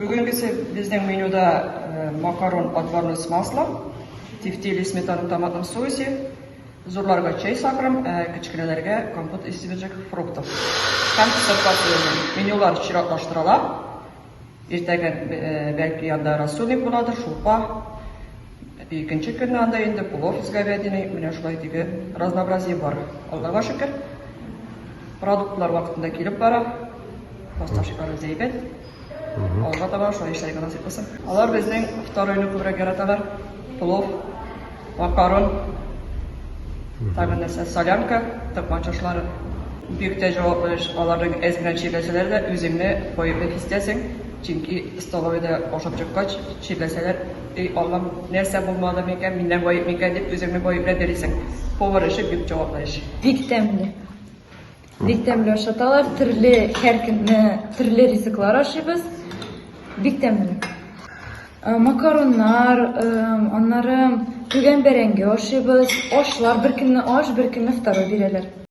Бүгенгесе безнең менюда макарон отварной с маслом, тефтели сметана в томатном соусе, зурларга чәй сахаром, ә кечкенәләргә компот из свежих фруктов. Һәм сырка Менюлар чиратлаштырыла. Иртәгә бәлки анда рассольник буладыр, шулпа. Икенче көнне анда инде плов из говядины, менә шулай теге разнообразие бар. Аллага шөкер. Продуктлар вакытында килеп бара. Поставщиклар үзе әйбәт. Алга таба шулай эшләргә насыйп булсын. Алар безнең второйны күбрәк яраталар. Плов, макарон, тагын нәрсә, солянка, токмач ашлары. Бик тә җаваплы эш. Аларның әз генә чирләсәләр дә, үзеңне гаепле хис итәсең. Чөнки столовыйда ашап чыккач, чирләсәләр, эй, Аллам, нәрсә булмады микән, миннән гаеп микән дип үзеңне гаепләп йөрисең. Повар эше бик җаваплы эш. Бик тәмле. Бик тәмле ашаталар, төрле һәр көнне төрле ризыклар ашыйбыз. Бик тәмле. Э, макароннар, э, аннары түгән бәрәңге ашыйбыз, ашлар, бер көнне аш, бер көнне второй бирәләр.